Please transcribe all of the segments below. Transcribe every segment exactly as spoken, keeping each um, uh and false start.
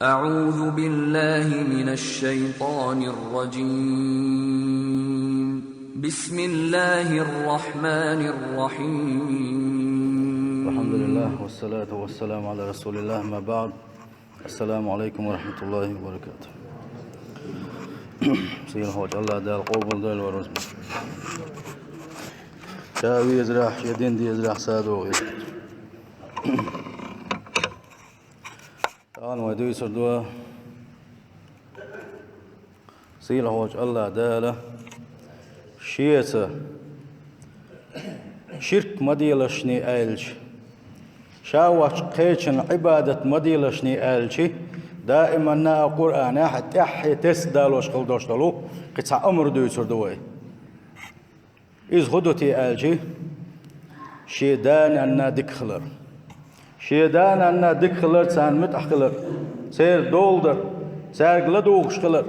أعوذ بالله من الشيطان الرجيم. بسم الله الرحمن الرحيم. الحمد لله والصلاة والسلام على رسول الله، أما بعد. السلام عليكم ورحمة الله وبركاته. Сийлахьчу АллахӀ Дала къобалдойла вай рузба. Ша везарехь, шен дин дезарехь садоӀийла. ТӀаккха вай дуьйцур ду, сийлахьчу АллахӀ Дала Шеца ширк ма делашний аьлча, Ша воцчу кхечун Ӏибадат ма делашний аьлча, даиманна а Къуръанехь тӀаьххье тесна далош хила долуш долу кхин цхьа омра дуьйцур ду вай. Иза хӀун ду те аьлча, шен да-нанна дика хилар. Шен да-нанна дика хилар, царна муьтӀахь хилар, церан дола дар, цаьрга ладугӀуш хилар,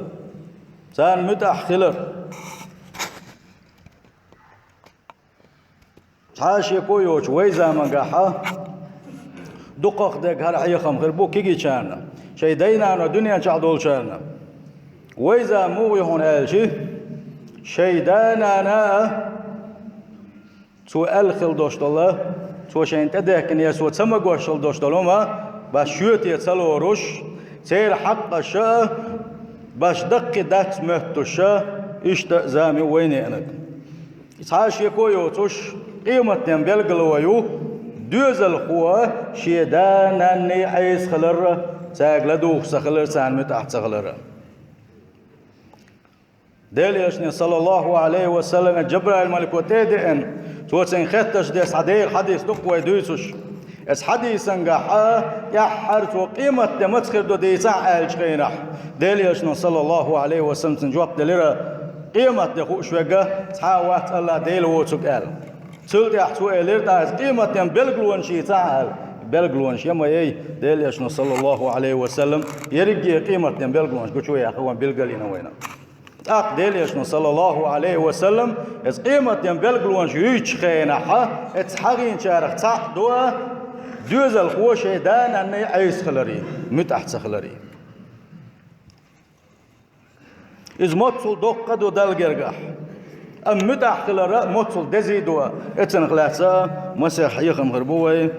царна муьтӀахь хилар. Цхьа а шеко а йоцуш, вай заманахь дукхах дерг хӀара хьехам хир бу кегийчарна, шайн дай-наной дуьнен чохь долчарна. Вай зама муха ю хьуна аьлча, шайн да-нана а цо аьлла хила долуш долу, цо шайна тӀедаьккхина я цо ца магош хила долуш долу хӀума, баш шоьте ца лоруш, церан хьакъаш а баш даккхий дац моьттуш а, иштта а зама ю вайна еанарг. Цхьа а шеко а йоцуш, къематден билгало ю доьзалхо шен да-нанний Ӏеса хилар, цаьрга ладугӀуш ца хилар, царна муьтӀахь ца хилар. Делан Элчане, саллаллаху Ӏалайхи ва саллам, Джабраил-малико тӀе а деана, цо цуьнга хеттарш деш цхьа дера хьадис ду-кх вай дуьйцуш. Оцу хьадисангахь тӀаьххьара цо къематде маца хир ду дийцахьа аьллачу хенахь, Делан Элчано, саллаллаху Ӏалайхи ва саллам, цуьнга жоп делира: «Къематде хууш верг цхьа а вац, АллахӀ Дела воцург», – аьлла. Цул тӀаьхьа цо элира: «ТӀаккха иза къематден билгалонаш юй цхьа а?» – аьлла. Билгалонаш я ма яй, Делан Элчано, саллаллаху Ӏалайхи ва саллам, ерриге а къематден билгалонаш гучу яхна вайн билгал йина вайна. ТӀаккха Делан Элчано, саллаллаху Ӏалайхи ва саллам, оцу къематден билгалонаш юьйцучу хенахь, оцу хьахийначарах цхьаъ ду доьзалхо шайн да-нанний Ӏеса хилар, муьтӀахь ца хилар. Иза моццул доккха а ду Далла гергахь. Амма муьтӀахь хилар а моццул деза ду, оцунах лаьцна а масех хьехам хир бу вай.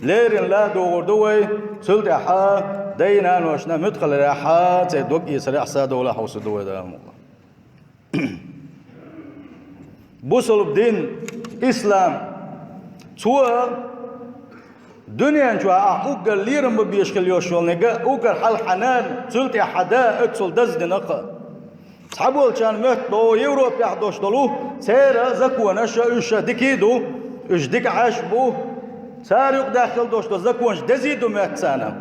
Леррина ладугӀур ду вай, цул тӀаьхьа дай-наношна муьтӀахь хиларехь, церан дог эцарехь, садовлахь хьовсур ду вай, Дала мукъ лахь. Бусалба дин, ислам, цо дуьнен чохь ахь уггар лерам бан безаш хила йолуш йолу ниган уггар хьалха хьан нана, цул тӀаьхьа хьан да оццул даздина-кх. Цхьаболчарна моьтту Европехь долуш долу, церан законаш а, уьш а дика а ду, уьш дика Ӏаш а бу, цара юкъадаьхна хила долуш долу законаш деза а ду моьтту царна.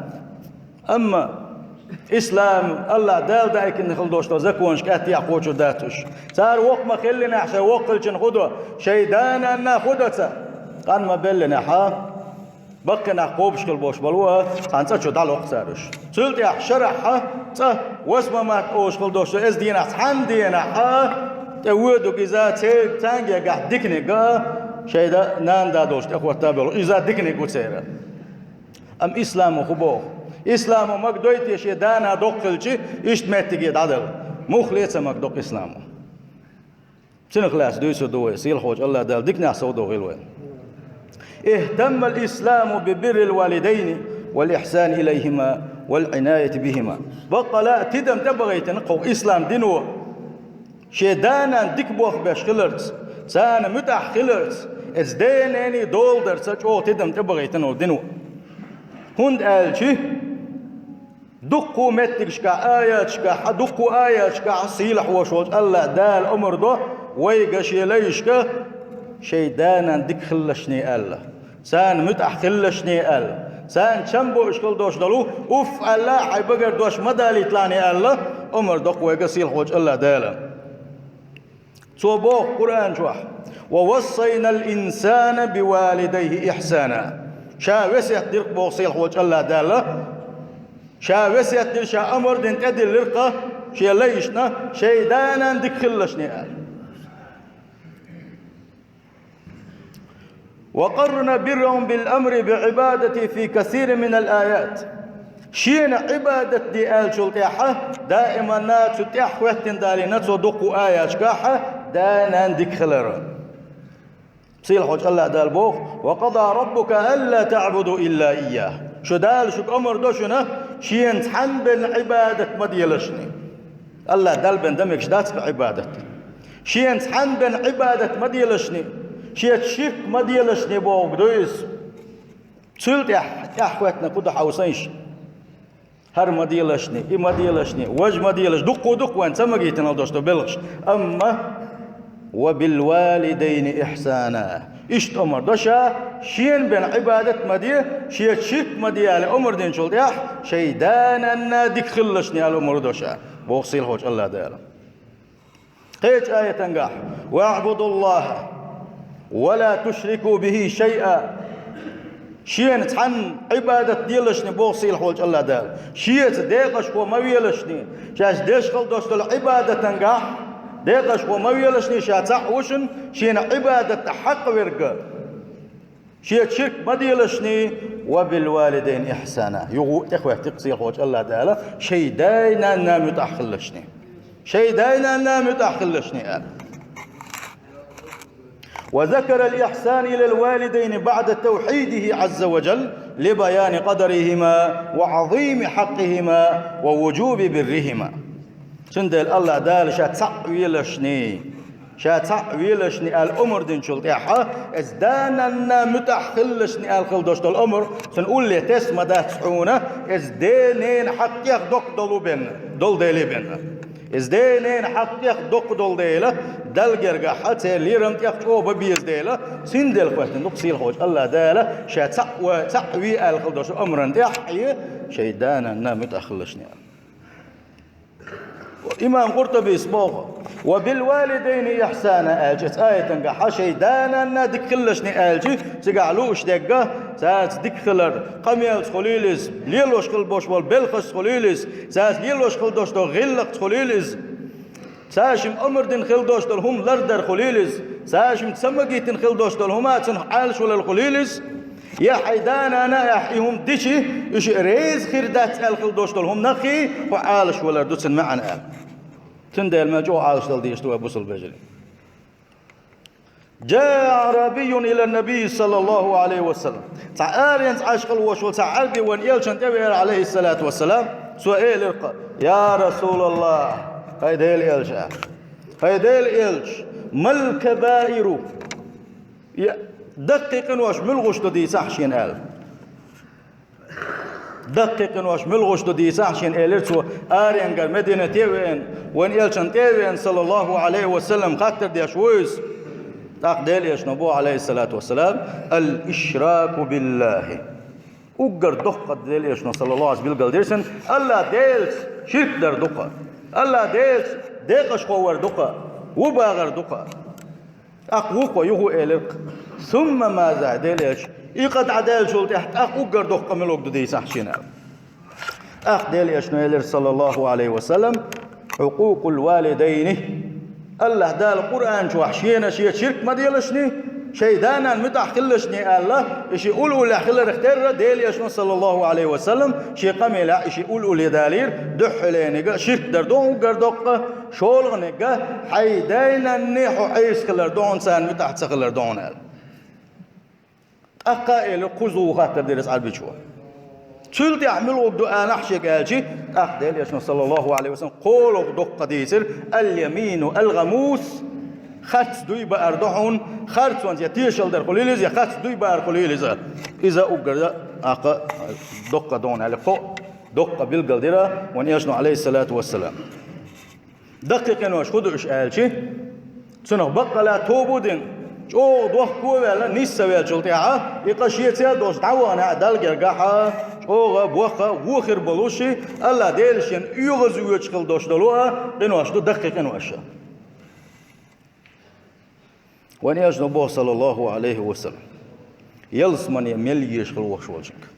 Амма ислам, АллахӀ Дала даийтина хила долуш долу законашка аьттехьа кхочур дац уьш. Цара воккха ма-хиллинехь, шайн воккха хиллачунна хӀун до, шайн да-нанна хӀун до ца, къан ма-беллинехь, баккхий нах кхобуш хила болуш болу а, цхьана цӀа чу дӀалокху цара уьш. Цул тӀаьхьа шарахь цӀа вас ма-матта олуш хила долуш ду, иза дийнахь цхьана денахь тӀе воьдург иза, церан, царна гергахь диканиг а, шайн да-, нана-да долуш тӀехӀотта а болу, иза диканиг ву церан. Амма исламо хӀун боху? Исламо магадой те шен да-нана доккха хилча, иштта меттиге дӀадала? Муххале а ца магадо-кх исламо. Цунах лаьцна дуьйцур ду вай, сийлахьчу АллахӀ Дала диканехь совдохийла вай. اهتم الإسلام ببر الوالدين والإحسان إليهما والعناية بهما. Баккъала а тидам тӀебахийтина кху ислам дино. Шен да-нанна дика болх беш хиларца, царна муьтӀахь хиларца, оцу ден-ненан дола дарца чӀогӀа тидам тӀебахийтина ву дино. ХӀунда аьлча дуккха а меттигашкахь, аяташкахь, дуккха а аяташкахь сийлахь волуш волчу АллахӀ Дала омра до вайга, шен лайшка, шайн да-нанна дика хилалашний аьлла. Царна муьтӀахь хилалашний аьлла. Царна чам бууш хила долуш долу, уф аьлла, хьайн багара дош ма далийталахний аьлла, омра до-кх вайга сийлахь волчу АллахӀ Дала. Цо боху Къуръан чохь: «ووصينا الإنسان بوالديه إحسانا». Ша весет дира-кх боху сийлахь волчу АллахӀ Дала. Ша весет дира, ша омра дина тӀедиллира-кх шен лайшна, шайн да-нанна дика хилалашний аьлла. «وقرن برهم بالأمر بعبادته في كثير من الآيات». Шена Ӏибадат де аьллачул тӀаьхьа, даиманна цу тӀехьа хӀоьттина далийна цо дуккха аяташкахь да-нана дика хилар. Сийлахьчу АллахӀ Дала боху: «Ва къада раббука алла таъбуду илла ийяхӀ». Шу Дала шуьга омра до шуна, шена цхьанна бен Ӏибадат ма делашний. АллахӀ Дала бен дан мегаш дац-кх Ӏибадат. Шена цхьанна бен Ӏибадат ма делашний, шеца ширк ма делашний бохург ду иза. Цул тӀаьхьа, тӀаьхьа хӀоьттина кху ду хьовсийша. ХӀара ма делашний, и ма делашний, важа ма делаш, дуккха а дукха вайна ца магийтина долуш ду белхаш. Амма «ва билвалидайни ихьсана». Иштта омра до ша, шена бен Ӏибадат ма де, шеца ширк ма де аьлла омра динчул тӀаьхьа, шайн да-нанна дика хилалашний аьлла омра до ша, боху сийлахьчу АллахӀ Дала. Кхечу аятангахь: «ВаъбудуллахӀа ва ла тушрику бихӀи шайъа». Шена цхьанна Ӏибадат делашний боху сийлахьчу АллахӀ Дала. Шеца декъашхо ма велашний, шаьш деш хила долуш долу Ӏибадатангахь декъашхо ма велашний, ша цхьаъ ву шуна, шена Ӏибадат хьакъ верг. Шеца ширк ма делашний, «ва билвалидайни ихьсана». Юха а тӀехӀоьттира сийлахьчу АллахӀ Дала, шайн дай-нанна муьтӀахь хилалашний. Шайн дай-нанна муьтӀахь хилалашний аьлла. «Ва закарал ихьсана илал валидайни баъда тавхьидихӀи Ӏазза ва жалла ли баяни къадарихӀима ва Ӏазими хьакъихӀима ва вужуби биррихӀима». Цундела АллахӀ Дала ша цхьаъ велашний, ша цхьаъ велашний аьлла омра динчул тӀаьхьа, иза да-нанна муьтӀахь хилалашний аьлла хила долуш долу омра, цунна улле тесна ма дац хьуна, иза ден-ненан хьакъех доккха долу бен, долу дела бен. Иза ден-ненан хьакъех доккха долу дела, Далла гергахь церан лерам тӀех чӀогӀа бан беза дела, цундела хӀоьттина ду-кх сийлахьчу АллахӀ Дала, ша цхьаъ ва-, цхьаъ ве аьлла хила долуш омрана тӀаьхьа, шайн да-нанна муьтӀахь хилалашний аьлла. Имам Къуртубис боху: «Ва билвалидайни ихьсана», аьлча, цу аятангахь шайн да-нанна дика хилалашний аьлча, цигахь лууш дерг, цаьрца дика хилар, къамелца хуьлийла иза, лелош хила болуш болу белхашца хуьлийла иза, цаьрца лелош хила долуш долу гӀиллакхца хуьлийла иза, цаьршимма омра дина хила долуш долу хӀума лардар хуьлийла иза, цаьршимма ца магийтина хила долуш долу хӀума цунах Ӏалашвалар хуьлийла иза. Я хьайн да-нана а, ахь и хӀума дичи, уьш реза хир дац аьлла хила долуш долу хӀуманах хьо Ӏалашвалар ду цуьнан маьӀна аьлла. Цундела мел чӀогӀа Ӏалашдала дезаш ду вай бусалба вежарий. جاء أعرابي إلى النبي صلى الله عليه وسلم. Цхьа аренца Ӏаш хила волуш волу цхьа Ӏарби вайн элчанна тӀе веара, Ӏалайхиссалату вассалам, цо элира-кх: «Я РасулаллахӀ, хӀай Делан элча, хӀай Делан элча, мал кабаиру?» Я, даккхий къинош муьлха гӀуш ду дийцахьа шена аьлла. Даккхий къинош муьлха гӀуш ду дийцахьа шена, элира цо, аренгара Мединате а веана, вайн элчанна тӀе а веана, саллаллаху Ӏалайхи ва саллам, хаттар деш ву иза. ТӀаккха Делан элчано боху, Ӏалайхиссалату вассалам: «Ал-ишраку биллахи». Уггар доккха, Делан элчано, саллаллаху Ӏалайхи ва саллам, билгалдира шуна, АллахӀ Делаца ширк дар ду-кх. АллахӀ Делаца декъашхо вар ду-кх. Ву багӀар ду-кх. ТӀаккха вукхо юха элира-кх: «Сумма маза, Делан элча? И къа дӀадаьллачул тӀаьхьа тӀаккха уггар доккха муьлха ду дийцахьа шена?» ТӀаккха Делан элчано элира, саллаллаху Ӏалайхи ва саллам: «Ӏукъукъул валидайни». АллахӀ Дала Къуръан чохь шена шен ширк ма делашний, шайн да-нана муьтӀахь хилалашний аьлла, и ши уллулехь хиларх терра, Делан элчано, саллаллаху Ӏалайхи ва саллам, шен къамелехь и ши уллуле далийра, дуьххьалениг ширк дар ду хьуна уггар доккха, шолгӀаниг хьайн дай-нанне хьо Ӏеса хилар ду хьуна, царна муьтӀахь ца хилар ду хьуна аьлла. ТӀаккха а элира, кхуза ву хаттар дира иза Ӏарбичо. Цул тӀаьхьа муьлха ду алахь шега аьлчи, тӀаккха Делан элчано, саллаллаху Ӏалайхи ва саллам, кхоалгӀа доккха дийцира: «Ал-ямину ал-гъамус». Харц дуй баар ду хьуна, харцонца я тешалдар хуьлийла иза, я харц дуй баар хуьлийла иза. Иза уггар а, аккха, доккха ду хьуна аьлла, кхоъ доккха билгалдира вайн элчано, Ӏалайхиссалату вассалам. Даккхий къинош хӀун ду уьш аьлчи, цунах баккъала тоба а дина, чӀогӀа дохко а ваьлла, нисса веллачул тӀаьхьа, и къа шеца а долуш дӀавахана а Далла гергахьа, чӀогӀа боккха а вон хир болуш, АллахӀ Дела шена оьгӀазвоьдуш хила долуш долу а къинош ду даккхий къинош. Вайн элчано боху, саллаллаху Ӏалайхи ва саллам, ялсамане мел езаш хила вохуш волчуьнга.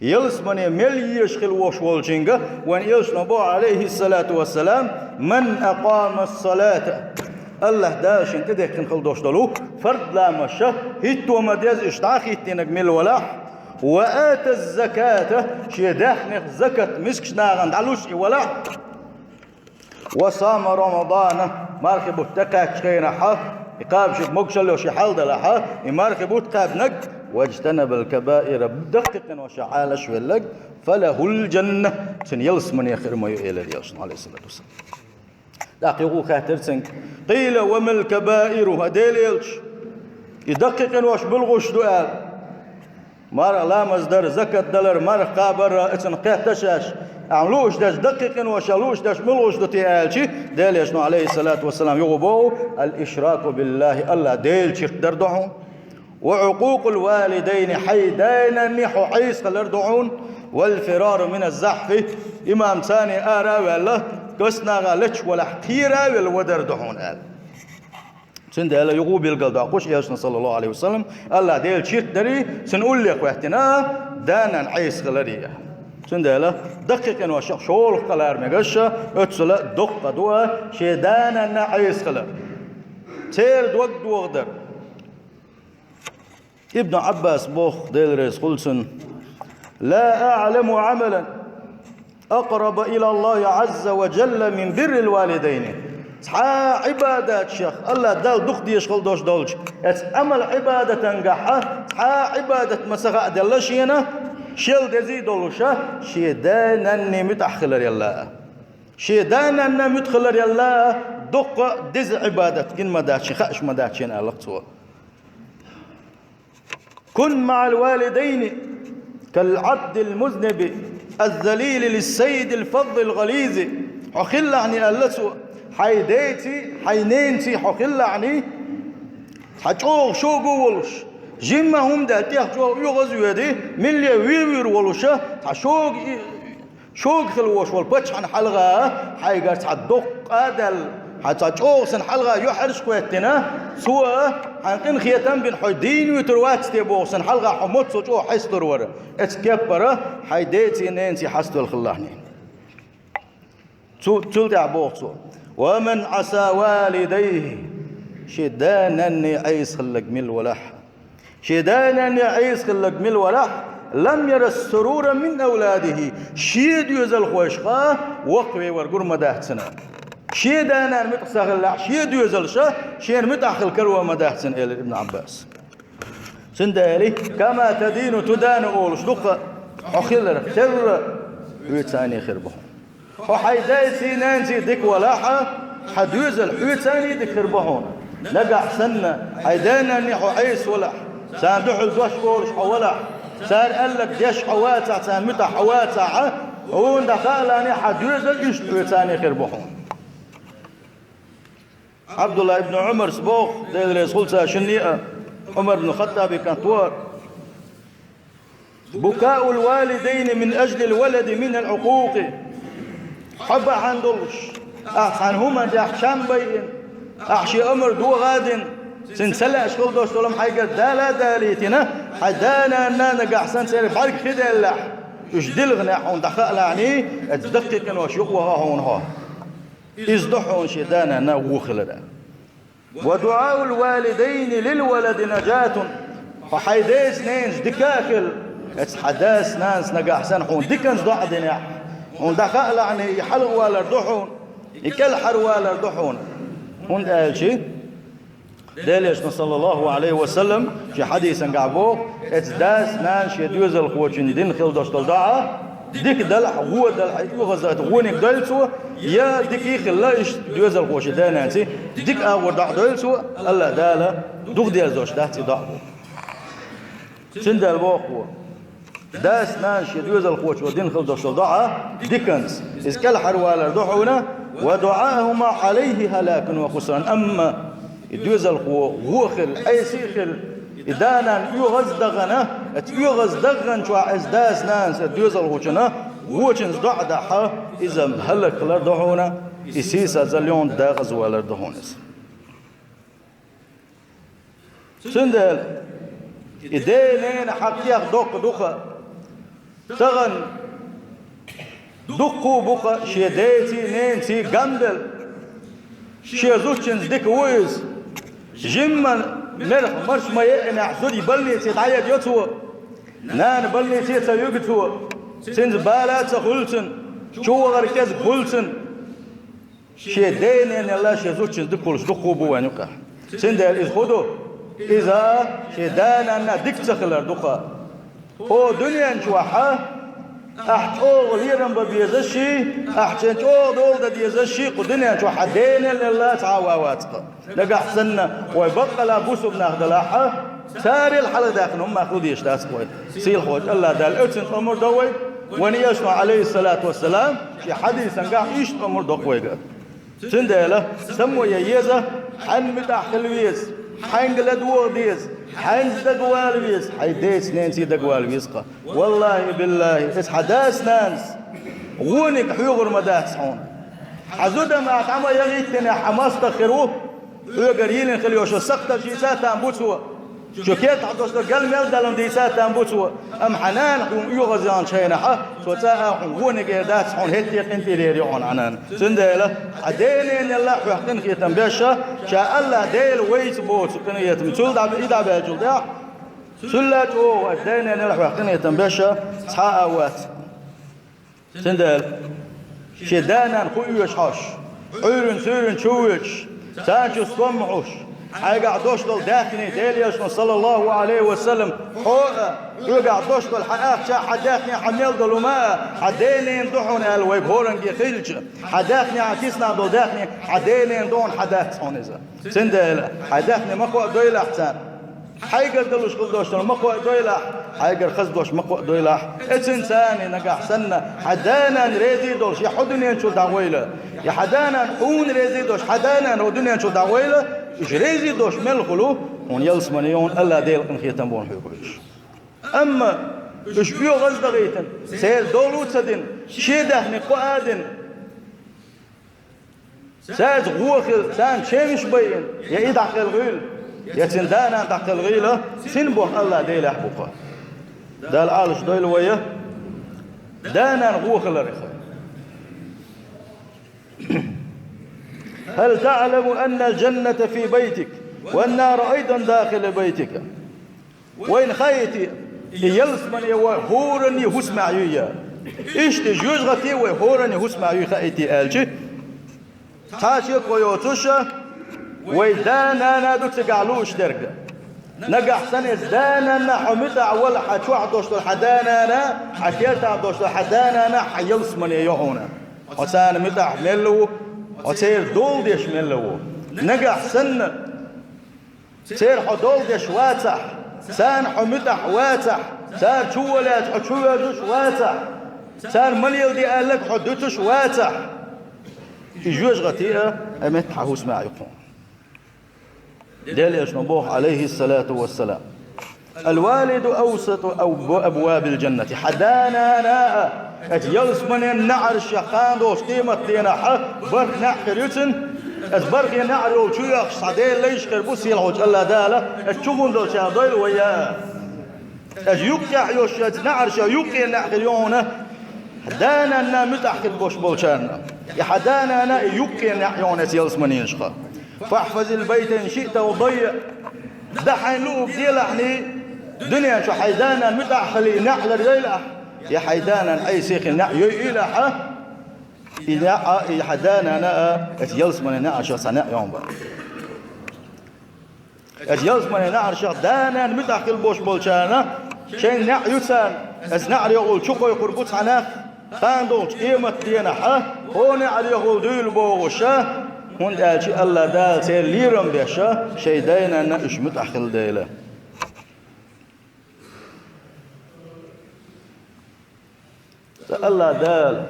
Ялсамане мел езаш хила вохуш волчуьнга вайн элчано боху, Ӏалайхиссалату вассалам: «Ман акъамас-салата». АллахӀ Дала шена тӀедехкина хила долуш долу фард ламазаш, хӀитто ма деза уьш дӀа а хӀиттийнарг мила валахь, وآتى الزكاة, шен даьхнех закат мискача нахана дӀалуш и валахь. وصام رمضان, мархий бутт тӀакхаьчча хенахь, и кхаба шиъ могашалла йолуш и хьал далахь, и мархий бутт кхаьбнарг, واجتنب الكبائر, даккхий къинош Ӏалаш велларг, فله الجنة, цунна ялсамане хир ма ю, элира Элчано, عليه الصلاة والسلام. ТӀаккха юха хаьттира цуьнга: قيل وما الكبائر, хӀай Делан Элча, и даккхий къинош муьлхаш ду аьлла. Марха ламаз дар, закат далар, марха кхабар, а цунах кхетта шаьш, ахьа лууш дерш даккхий къиношах лууш дерш муьлхаш ду те аьлча, Делан Элчано, عليه الصلاة والسلام, юха боху: الإشراك بالله, АллахӀ Делан чирт дар ду хьуна, وعقوق الوالدين, хьайн даь-нанне хьо Ӏеса хилар ду хьуна, والفرار من الزحف, имам царна ара а ваьлла, каснагӀа лечу валахь кхера а велла вадар ду хьуна аьлла. Цундела юха билгалдоккхуш Элчано, صلى الله عليه وسلم, АллахӀ Делан чирт дарий, цуьнан улле хӀоьттина, да-нана Ӏеса хиларий. Цундела даккхий къиношах шолгӀа къа лара мегаш, оццул доккха къа ду шен да-нанна Ӏеса хилар. Церан дог дохадар. Ибн Ӏаббаса боху, Дела реза хуьлда цунна: لا أعلم عملا أقرب إلى الله عز وجل من بر الوالدين. Цхьа а Ӏибадатех АллахӀ Далла дукха дезаш хила долуш долчу, оцу Ӏамал-Ӏибадатангахь цхьа а Ӏибадат ма ца хааделла шена, шел дезий долуш, шен да-нанне муьтӀахь хиларелла. Шен да-нанна муьтӀахь хиларелла дуккха а деза Ӏибадат гина ма дац шен, хууш ма дац шена, аьлла цо. كن مع الوالدين كالعبد المذنب الذليل للسيد الفظ الغليظ. Хьо хилалахь, аьлла цо, хьайн дайций, хьайн ненаций хьо хилалахь, цхьа чӀогӀа шога а волуш, жимма хӀума даьлла тӀех чӀогӀа оьгӀаз а воьдий, милла вийр-вийр волуш, цхьа шога и Шога хила волуш волу паччахьна хьалха хьайгара цхьа доккха къа а даьлла, хьан цхьа чӀогӀа санна хьалха юьхьӀаьржа кхоьттина, цо хьан къинхетам бина, хьо дийна вуьтур вац те боху санна хьалха хьо моццул чӀогӀа хьесталур вара. Оцу кеппара хьайн деций, ненаций хьаставелла хилалахь. Цу-, цул тӀаьхьа боху цо: ومن عصى والديه, шен да-нанне Ӏеса хилларг мила валахь. Шен да-нанне Ӏеса хилларг мила валахь, لم ير السرور من أولاده, шен доьзалхойшха воккхавевар гур ма дац цунна. Шен да-нана муьтӀахь ца хиллехь, шен доьзалша шена муьтӀахь хила карор ма дац цунна, элира Ибн Ӏаббаса. Цундела, كما تدين تدان олуш ду-кх, хьо хиларх терра, хьоьца а хир бу хьуна. Хьо хьайн дайций, нанаций дика валахь, хьан доьзал хьоьца а дика хир бу хьуна. Нагахь санна хьайн да-нанне хьо Ӏеса валахь, царна дуьхьал дош олуш хьо валахь, цара аьлларг деш хьо вацахь, царна муьтӀахь хьо вацахь, хьуна дӀахаалахь, хьан доьзал иштта хьоьца а хир бу хьуна. Ӏабдулла ибн Ӏумарс боху, Дела реза хуьлда царна шинна а, Ӏумар ибн Хаттаби кӀант вара: بكاء الوالدين من أجل الولد من العقوق. Хьо бахьана долуш, ахь цхьана хӀуманна тӀехь чам байина, ахь шен амар догӀа а дина, цуьнан ца лаьаш хила долуш долу хӀума хьайгара дала а далийтина, хьайн да-нана нагахь санна церан бӀаьрг хи даьллехь, уьш дилхинехь хьуна дӀахаалахь, оцу даккхий къинош юкъа ваха хьуна хьо. Иза ду хьуна шен да-нанна вон хилар. ودعاء الوالدين للولد نجاة. Хьо хьайн дайца, ненаца дика а хила, оцу хьан дас-нанас нагахь санна хьуна диканца доӀа динехь, хьуна дӀахаалахь, и хьалхавалар ду хьуна, и кӀелхьарвалар ду хьуна. ХӀунда аьлча Делан Элчано, صلى الله عليه وسلم, шен хьадисангахь боху, оцу дас-нанас шен доьзалхочунна дина хила долуш долу доӀа дика далахь, вон далахь, оьгӀазло, вониг дойла цо, я дика а хилла, иштта доьзалхочун да-нанаций дика агӀор доӀа дойла цо, АллахӀ Дала дукха дерзош дац и доӀа боху. Цундела боху вон, дас-нанас шен доьзалхочо дина хила долуш долу доӀа диканца, иза кӀелхьарвалар ду хьуна, ودعاؤهما عليه هلاك وخسران. Амма и доьзалхо вон хила, Ӏеса а хила, и да-нана оьгӀаз а дахана, оцу оьгӀаз даханчохь оцу дас-нанас оцу доьзалхочунна вочунца доӀа дахь, иза хӀаллакьхилар ду хьуна, и сийсазалла йолу декъаза валар ду хьуна иза. Цундела и ден-ненан хьакъ доккха ду-кх. Тахана дуккха а бу-кх шен деций, ненаций гамбелла. Шен зудчуьнца дика ву иза. Жимма мерах марша ма еъинехь, зуда больнице дӀаедайо цо. Нана больнице ца юьгу цо, цуьнца бала а ца хуьлу цуьнан, чу вахар кӀезиг хуьлу цуьнан. Шен денанелла шен зудчуьнца дика хуьлуш дукха бу вайн юкъахь. Цундела иза хӀун ду? Иза шен да-нанна дика ца хилар ду-кха. Хьо дуьнен чохь ахь чӀогӀа лерам бан безаш ший, ахь цуьнан чӀогӀа дола дан дезаш ший, кху дуьнен чохь хьан денанелла цхьа а ван вац-кха. Нагахь санна вай баккъала бусулба нах далахь, царел хьалхадаьккхина хӀумма хила дезаш дац-кха вай. Сийлахьчу АллахӀ Дала оццул омра до вайга, вайн Элчано, Ӏалайхиссалату вассалам, шен хьадисангахь иштта омра до-кха вайга. Цундела само ян еза, хьанна муьтӀахь хила веза, хьаьнга ладогӀа деза, хьаьнца дагавала веза, хьайн деца-ненца дагавала веза-кха. ВаллахӀи, биллахӀи, иза хьан дас-нанас вониг хьоьгур ма дац хьуна. Хьан зуда-м ахь дӀа ма яхийтинехь, хьан мостагӀ хир ву, хьоьгара йийлина хила йолу сакхташ йийца а там бу цо. Шун кертахь долуш долу гал мел далун дийца а там бу цо. Амма хьан нана хьуна оьгӀаз яьллачу хенахь, цо цкъа а хьуна вониг эр дац хьуна, хӀетте а къинтӀера ю хьуна хьан нана. Цундела хьан денанелла хьох къинхетам беш, ша АллахӀ Дела вайца боцу къинхетам. Цул дӀа, и дӀабаьллачул тӀаьхьа, цул а чӀогӀа аса денанелла хьох къинхетам беш цхьа а вац. Цундела шен да-нана хӀун оьшу хьожуш, Ӏуьйранна-суьйранна чу воьдуш, царна чу стом хьуш, хьайгахь долуш долу даьхни, Делан Элчано, саллаллахӀу Ӏалайхи ва саллам, хьо а, хьоьгахь долуш долу хьан ахча, хьан даьхни, хьан мел долу хӀума а, хьан денан ду хьуна аьлла вайга хӀоранге хилча, хьан даьхни, хьан киснахь долу даьхни, хьан денан ду хьуна, хьан дац хьуна иза. Цундела хьайн даьхни ма кхоа дойлахь царна. Хьайгара далуш хила долуш долу ма кхоа дойлахь, хьайгара хаза долуш ма кхоа дойлахь. Эццул царна нагахь санна хьан да-нана реза долуш, я хьо дуьнен чу дӀагӀойла, я хьан да-нана хьуна реза долуш, хьан да-нана хьо дуьнен чу дӀагӀойла, уьш реза долуш мел хуьлу, хьуна ялсамане ю хьуна, АллахӀ Делан къинхетам бу хьоьга уьш. Амма уьш оьгӀаз а дахийтина, церан дола а ца дина, шен даьхни кхоа а дина, цаьрца гӀо хилла, царна чевнаш байина, я и дӀакхелхийла, я цуьнан да-нана дӀакхелхийла, цуьнан болх АллахӀ Делехь бу-кха. Дала Ӏалашдойла вай да-нана гӀо хиларх. هل تعلم أن الجنة في بيتك والنار أيضا داخل بيتك؟ Вайна хаийти, и ялсамане вай хӀоранний хӀусамехь юй я? Иштта жоьжахати вай хӀоранний хӀусамехь юй хаийти аьлча, цхьа а шеко йоцуш, вай да-нана ду цигахь лууш дерг. Нагахь санна иза да-нана хьо муьтӀахь валахь, хьан чохь долуш долу хьан да-нана, хьан кертахь долуш долу хьан да-нана хьан ялсамане ю хьуна. Хьо царна муьтӀахь мел ву, хьо церан дола деш мел ву. Нагахь санна церан хьо дола деш вацахь, царна хьо муьтӀахь вацахь, цара чу валаьча хьо чу воьжуш вацахь, цара ма леладе аьлларг хьо дуьтуш вацахь, и жоьжахати а, и меттахь хӀусамехь ю хьуна. Делан Элчано боху, Ӏалайхиссалату вассалам: الوالد أوسط أبواب الجنة. Хьан да-нана а, оцу ялсаманин неӀаршех кхана долчу къематденахь бархӀ неӀ хир ю цуьнан, оцу бархӀе неӀар йолчу чу оьхуш цхьа Делан лайш хир бу сийлахьчу АллахӀ Дала, оцу чу гӀур долчарна дойла вай а. Оцу юккъехь йолчу оцу неӀаршех юккъе неӀ хир ю хьуна, да-нана муьтӀахь хир болуш болчарна. И хьан да-нана и юккъе неӀ ю хьуна оцу ялсаманенашкахь. فاحفظ البيت إن شئت وضيع. Дан хьайна луург делахьний, дуьнен чу хьайн да-нана муьтӀахь а хилий, неӀ ларйойла ахь, я хьайн да-нана Ӏеса хилий, неӀ йойийла ахь, и неӀ а, и хьан да-нана а, оцу ялсаманин неӀаршех цхьа неӀ ю хьуна боху. Оцу ялсаманин неӀаршех да-нана муьтӀахь хила болуш болчарна, шайн неӀ ю царна, оцу неӀарехула чу кхойкхур бу цхьа нах, кхана долчу къематденахь, хьо неӀарехула дуьйла бохуш, хӀунда аьлча АллахӀ Дала церан лерам беш, шайн да-нана уьш муьтӀахь хилла дела. Ткъа АллахӀ Дала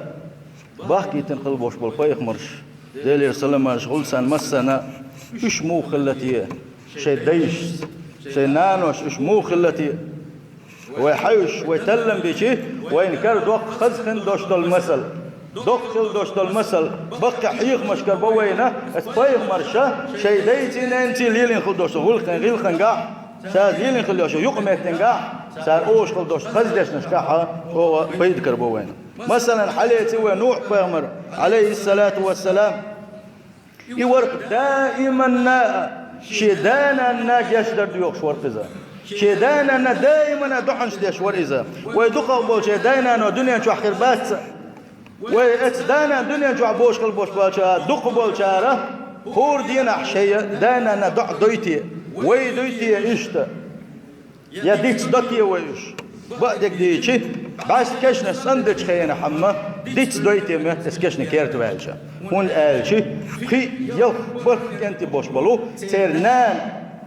бахкийтина хила болуш болу пайхамарш, Делера саламаш хуьлда царна массарна, уьш муха хилла те, шайн дайшца, шайн нанош уьш муха хилла те, вай хьаьвсаш, вай таллам бичи, вайна кара доккха хаза хин долуш долу масал, доккха хила долуш долу масал, баккхий хьехамашкара бо вайна, аса пайхамарша шайн дайций, ненаций лелийна хила долуш долу гӀуллакхийн гӀиллакхангахь, цара лелийна хила йолуш йолу юкъаметтингахь, цара олуш хила долуш хаза дешнашкахь чӀогӀа пайда карабо вайна. Масалан, хьалеца вай Нухь-пайхамар, Ӏалайхиссалату вассалам, и вара даиманна а шен да-нанна гечдар доьхуш вара иза. Шен да-нанна даимана доӀанаш деш вар иза. Вай дукхагӀа болча да-нано дуьнен чохь хир бац. Вай эцу да-нана дуьнен чохь бошхал бош болча дукха болчара хӀора дийнахь шайн да-нанна доӀа дуй те, вай дуй те иштта? Я диц до те вай уьш? Баъдег дийчи, бӀаьста кешнаш цӀандечу хенахь-м диц дуй те моьтту эс кешна керта ваьлча? ХӀунда аьлча кхин а ялх-бархӀ кӀентий бош болу церан нана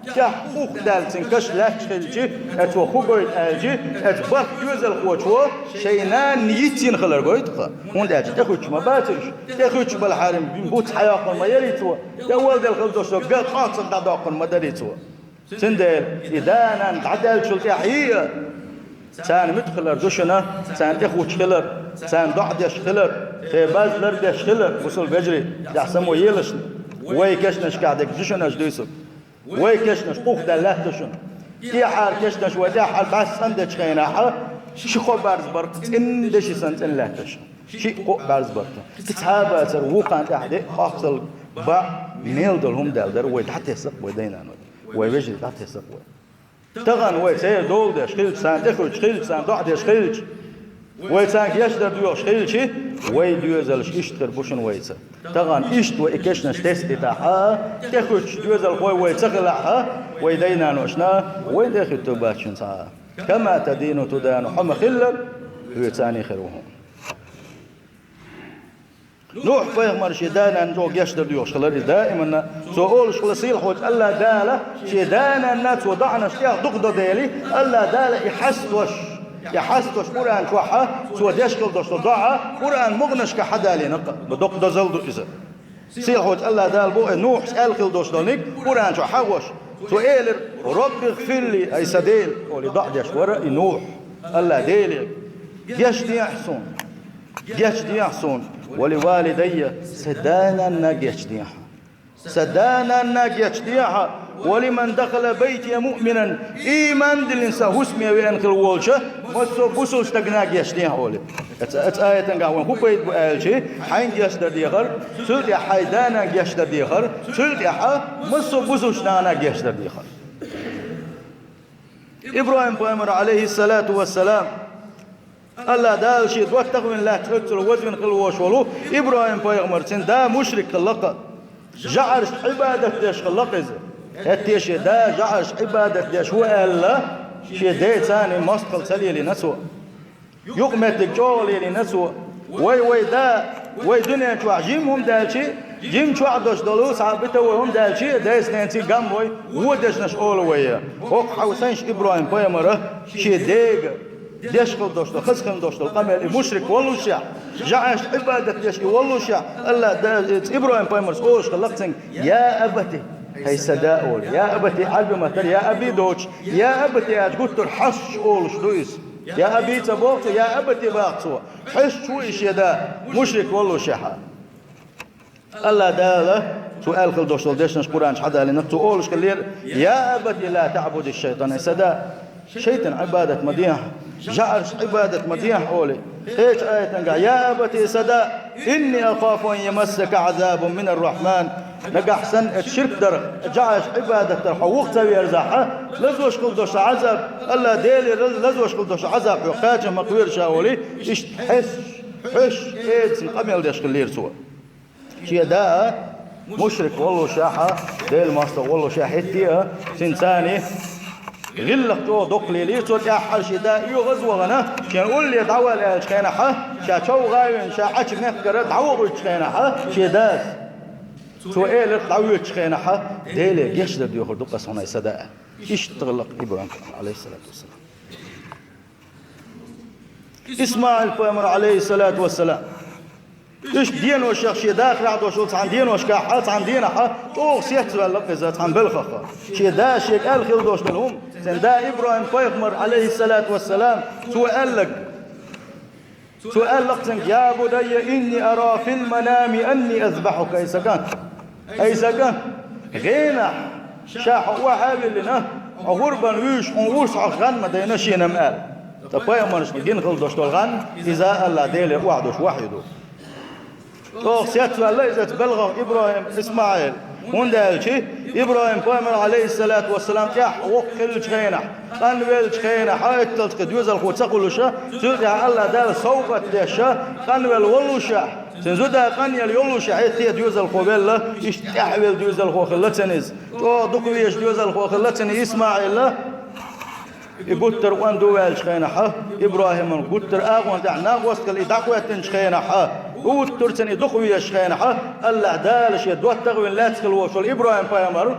тӀехь ух даьлла цуьнан каш лаьтташ хилчи, эцо хӀун гойту аьлчи, эцу бархӀ доьзалхочо шайн нана йицйина хилар гойту-кх. ХӀунда аьлча тӀехуьттуш ма бац уьш. ТӀехуьттуш балахьара-м буц хьайоккхур ма яри цо, тӀе олделла хила долуш долу ган къоццах дӀадоккхур ма дари цо. Цундела и да-нана дӀадаьллачул тӀаьхьа а царна муьтӀахь хилар ду шуна, царна тӀехуьттуш хилар, царна доӀа деш хилар, шайн базлар деш хилар, бусалба вежарий, тӀехь само елаш, вай кешнашкахь дерг ду шуна аша дуьйцург. Вай кешнаш къухдаьлла лаьтта шуна. ТӀехьара кешнаш вай тӀехьара бӀаьста цӀандечу хенахь, ши-кхо бӀаьрзе баркъ цӀена деши санна цӀена лаьтта шуна. Ши-кхо бӀаьрзе баркъ. Кхин цхьа а бацара, вукхунна тӀехь де а, кхоссал баъ, мел долу хӀума даьлла дара, вай дӀатесна-кх вай дай-наной. Вай вежарий дӀатесна-кх вай. Тахана вай церан дола деш хилча, царна тӀехуьттуш хилча, царна доӀа деш хилча, вай царна гечдар доьхуш хилчи, вай доьзалш иштта хир бу шуна вайца. Тахана иштта вай и кешнаш тесна дитахь а, тӀехуьттуш доьзалхой вай ца хилахь а, вай дай-наношна вай тӀехуьттур бац шуна цхьа а. «Кама тадину тудану», хьо ма-хиллара, хьоьца а хир ву хьуна. Нухь-пайхамар шен да-нанна чӀогӀа гечдар доьхуш хилар иза даиманна. Цо олуш хилла сийлахьчу АллахӀ Дала шен да-нанна цо доӀанаш тӀех дукха до дели, АллахӀ Дала и хьастош, и хьастош Къуръан чохь а цо деш хила долуш долу доӀа Къуръан мукъанашка хьадалийна-кх, доккха дозалла ду иза. Сийлахьчу АллахӀ Дала боху, Нухьас аьлла хила долуш долу ниг Къуръан чохь хьахош. Цо элира: «Робби гӀфир ли», ай сан Дела, олий доӀа деш вара и Нухь. АллахӀ Деле, гечдехьа суна. Гечдехьа суна, «ва ли валидайя», сан да-нанна гечдехьа. Сан да-нанна гечдехьа, «ва лиман дахала байтия муъминан», ийман диллина сан хӀусаме веана хила волчу массо а бусалба стагана гечдехьа, олий. Эц-, эцу аятангахь вайн хӀун пайда бу аьлчи, хьайна гечдар дехар, цул тӀаьхьа хьайн да-нанна гечдар дехар, цул тӀаьхьа массо а бусалба нахана гечдар дехар. ИбрахӀим-пайхамар, Ӏалайхиссалату вассалам, АллахӀ Дала шен доттагӀа вина лаьцна оьццул вазвина хила волуш волу ИбрахӀим-пайхамар, цуьнан да мушрик хилла-кх, жаӀаршна Ӏибадат деш хилла-кх иза. ХӀетте шен да жаӀаршна Ӏибадат деш ву аьлла, шен ден царна мостагӀалла ца лелийна цо. Юкъаметтиг чӀогӀа лелийна цо. Вай, вай да, вай дуьнен чохь жима хӀума даьлчи, жима чохь долуш долу цхьа битта вай хӀума даьлчи, дайца-ненаца гам вай, вон дешнаш олу вай. ХӀокху хьан сайша ИбрахӀим-пайхамара шен дега деш хила долуш долу, хаза хила долуш долу къамел и мушрик воллушехь, жаӀаршна Ӏибадат деш и воллушехь, АллахӀ да, ИбрахӀим-пайхамарс олуш хилла-кх цуьнга: «Я абати», хӀай сан да, олий. «Я абати» Ӏаьрби маттара «я аби» доцуш, «я абати» аьлча гуттара хьоьстуш олуш ду иза. «Я аби» ца боху цо, «я абати» боху цо. Хьоьстуш ву и шен да, мушрик воллушехь а. АллахӀ Дала цо аьлла хила долуш долу дешнаш Къуръан чохь хьадалийна, цо олуш хиллера: «Я абати ла таъбуди шайтан», сан да, шайтан Ӏибадат ма дехьа, жаӀаршна Ӏибадат ма дехьа, олий. Кхечу аятангахь: «Я абати», сан да, «инни ахафу ан ямассака Ӏазабун минар-Рахьман». Нагахь санна эцу ширк дарх, жаӀаршна Ӏибадат дарх хьо вуха ца верзахь а, лазош хила долуш Ӏазаб, АллахӀ Делера лазош хила долуш Ӏазаб хьоьга кхача ма кхоьру ша, олий, иштта хьоьстуш, хьоьстуш, эцна къамел деш хиллера цо. Шен да а мушрик воллушехь а, Делан мостагӀа воллушехь а, хӀетте а, цуьнан царна гӀиллакх чӀогӀа доккха лелийра цо. ТӀаьххьара шен да оьгӀаз а вахана, шена улле дӀавала аьллачу хенахь а, ша чов гӀайвина, ша Ӏачу мехкара дӀавохуьйтучу хенахь а, шен дас, цо элира дӀавоьдучу хенахь а: «Деле гечдар доьхур ду-кх аса хьуна, сан да». Иштта хилла-кх ИбрахӀим, Ӏалайхиссалату вассалам. ИсмаӀил-пайхамар, Ӏалайхиссалату вассалам, иштта деношех шен дахарехь долуш долу цхьана деношкахь а, цхьана денахь а, чӀогӀа сецваьлла-кх иза цхьана белхах. Шен да шега аьлла хила долуш долу хӀума, цуьнан да ИбрахӀим-пайхамар, Ӏалайхиссалату вассалам, цо аьлларг. Цо аьлла-кх цуьнга: «Я бунайя, инни ара фил манами анни азбахьука», ай сан кӀант. Ай сан кӀант, гӀенахь ша хьо охьа а виллина, хьо гӀурбан вуьйш, хьуна урс хьох гӀан ма дайна шена-м аьлла. Ткъа пайхамаршна гина хила долуш долу гӀан, иза АллахӀ Деле охьадуш вахьйу ду. ЧӀогӀа сецваьлла иза цу белхах ИбрахӀим, ИсмаӀил, хӀунда аьлча ИбрахӀим пайхамар, Ӏалайхиссалату вассалам, тӀехь воккха хиллачу хенахь, къанвеллачу хенахь, хьа этталцкъе доьзалхо ца хуьлуша, цуьнан тӀехь Аллах Дала совгӀат дешша, къанвелла воллушехь, цуьнан зуда къанъелла йоллушехь, хӀетте доьзалхо велла, иштта тӀаьхьавелла доьзалхо хилла цуьнан иза. ЧӀогӀа дукха везаш доьзалхо хилла цуьнан ИсмаӀил. И гуттар а къон ду ваьллачу хенахьа, ИбрахӀиман гуттар а агӀон тӀехь накъост хилла и дӀахӀоьттинчу хенахьа, гуттар а цуьнан и дукха везачу хенахьа, Аллах Дала шен доттагӀа вина лаьцна хила волуш волу ИбрахӀим пайхамар,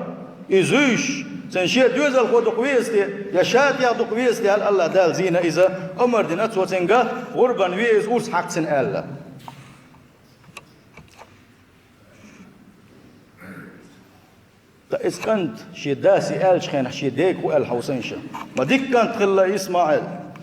и зуьйш, цуьнан шен доьзалхо дукха веза те, я ша тӀехь дукха веза те аьлла, Аллах Дала зийна иза, омра дина цо цуьнга, гӀурбан ве иза, урс хьакха цуьнан аьлла. Ткъа иза кӀант шен дас и аьллачу хенахь, шен дега хӀун аьлла хьовсийша? Ма дика кӀант хилла ИсмаӀил,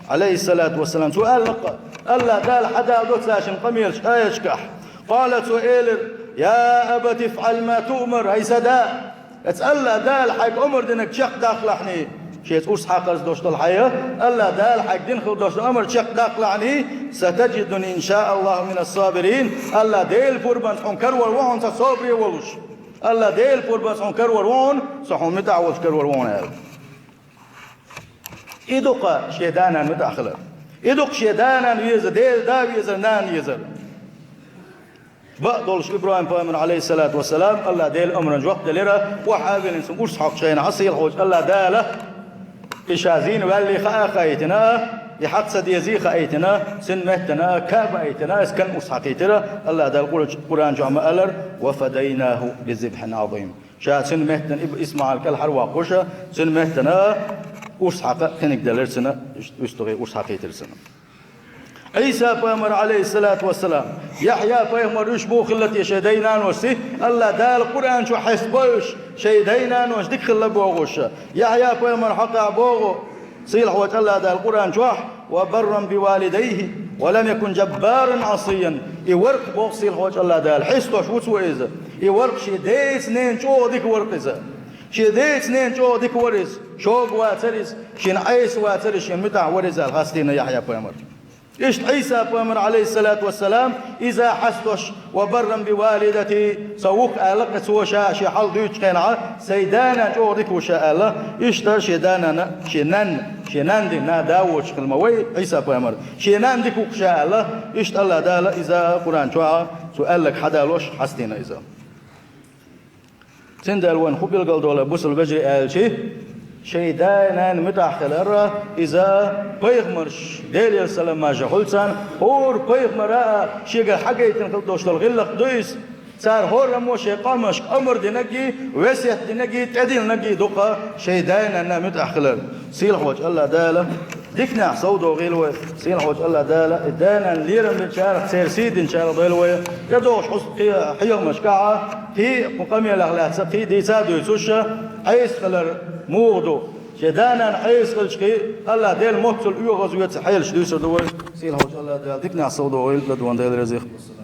Ӏалайхиссалату вассалам. Цо аьлла-кха, Аллах Дала хьадалдо цаьршинна къамелаш аяташкахь. Къала, цо элира: «Я абати ифӀал ма туъмар», хӀай сан да, эца Аллах Дала хьайга омра динарг чекхдаккхалахьний, шеца урс хьакхарца долуш долу хьайн, Аллах Дала хьайга дина хила долуш долу омра чекхдаккхалахьний, сатаджидуни ин шаа Аллаху минас сабирин, Аллах Делан пурбанца хьуна карор ву хьуна сан собаре волуш. Аллах Делан пурбанца хьуна карор ву хьуна, со хьуна муьтӀахь волуш карор ву хьуна аьлла. И ду-кха шен да-нана муьтӀахь хилар. И ду-кха шен да-нана везар, Делан да везар, нана везар. Бакъдолуш ИбрахӀим пайхамар, Ӏалайхиссалату вассалам, Аллах Делан омрана жоп делира, охьа а виллина цунна урс хьокхучу хенахь, сийлахьчу Аллах Дала, и ша зийна ваьллий хаа а хаийтина, и хьакха ца дезий хаийтина, цуьнан меттана а, кхаъ баийтина, иза кан урс хьакхийтира, Аллах Дала Къур-, Къуръан чохь ма-аллара: «Ва фадайнаху би зибхьин Ӏазим». Ша цуьнан меттана ИсмаӀил кӀелхьарваккхуша, цуьнан меттана урс хьакха а кхиниг делира цуьнан, уьстагӀий урс хьакхийтира цуьнан. Ӏийса пайхамар, Ӏалайхиссалату вассалам, Яхьъя пайхамар, уьш муха хилла те шайн дай-нанош си? Аллах Дала Къуръан чу хьесбойуш, шайн дай-нанош дика хилла бохуша. Яхьъя пайхамар хьокъехь боху, сийлахьчу Аллах Дала Къуръан чохь: «Ва барран би валидайхи, ва лам якун джаббаран Ӏасиян». И варкх боху сийлахьчу Аллах Дала, хьестош ву цо иза. И варкх шен деца-ненаца чӀогӀа дика варкх иза. Шен деца-ненаца чӀогӀа дика вара иза. Шога вацара иза, шена Ӏеса вацара иза, шена муьтӀахь вара иза аьлла хастийна Яхьъя пайхамар. Иштта Ӏийса пайхамар, Ӏалайхиссалату вассалам, иза хьастош: «Ва барран би валидати», со ву-кх аьлла-кх цо ша шен хьал дуьйцучу хенахь, сайн да-нана чӀогӀа дика ву ша аьлла, иштта шен да-нана, шен нанна, шен нанна дика, нана да воцуш хила ма вай Ӏийса пайхамар, шен нанна дика ву-кх ша аьлла, иштта Аллах Дала иза Къуръан чохь цо аьлларг хьадалош хьастийна иза. Цундела вайна хӀун билгалдолу, бусалба вежарий, аьлча, шайн да-нана муьтӀахь хилар, иза пайхамарш, Делера салам-маршалла хуьлда царна, хӀора пайхамара а шегара хьагайтина хила долуш долу гӀиллакх ду иза. Цара хӀораммо шайн къомашка омра динаргий, весет динаргий, тӀедиллинаргий ду-кха шайн да-нана муьтӀахь хилар. Сийлахьчу Аллах Дала диканехь совдохийла вай, сийлахьчу Аллах Дала и да-нана лерам бинчарах, церан сий динчарах дойла вай, тӀедогӀуш хьо кхин хьехамашкахь, кхин кху къамелах лаьцна кхин дийца а дуьйцуш, Ӏеса хилар муха ду. Шен да-нана Ӏеса хилча кхин, Аллах Дела моццул оьгӀаз вецан хьелаш дуьйцур ду вай, сийлахьчу Аллах Дала диканехь совдохийла, ладогӀа Дела реза хуьлда.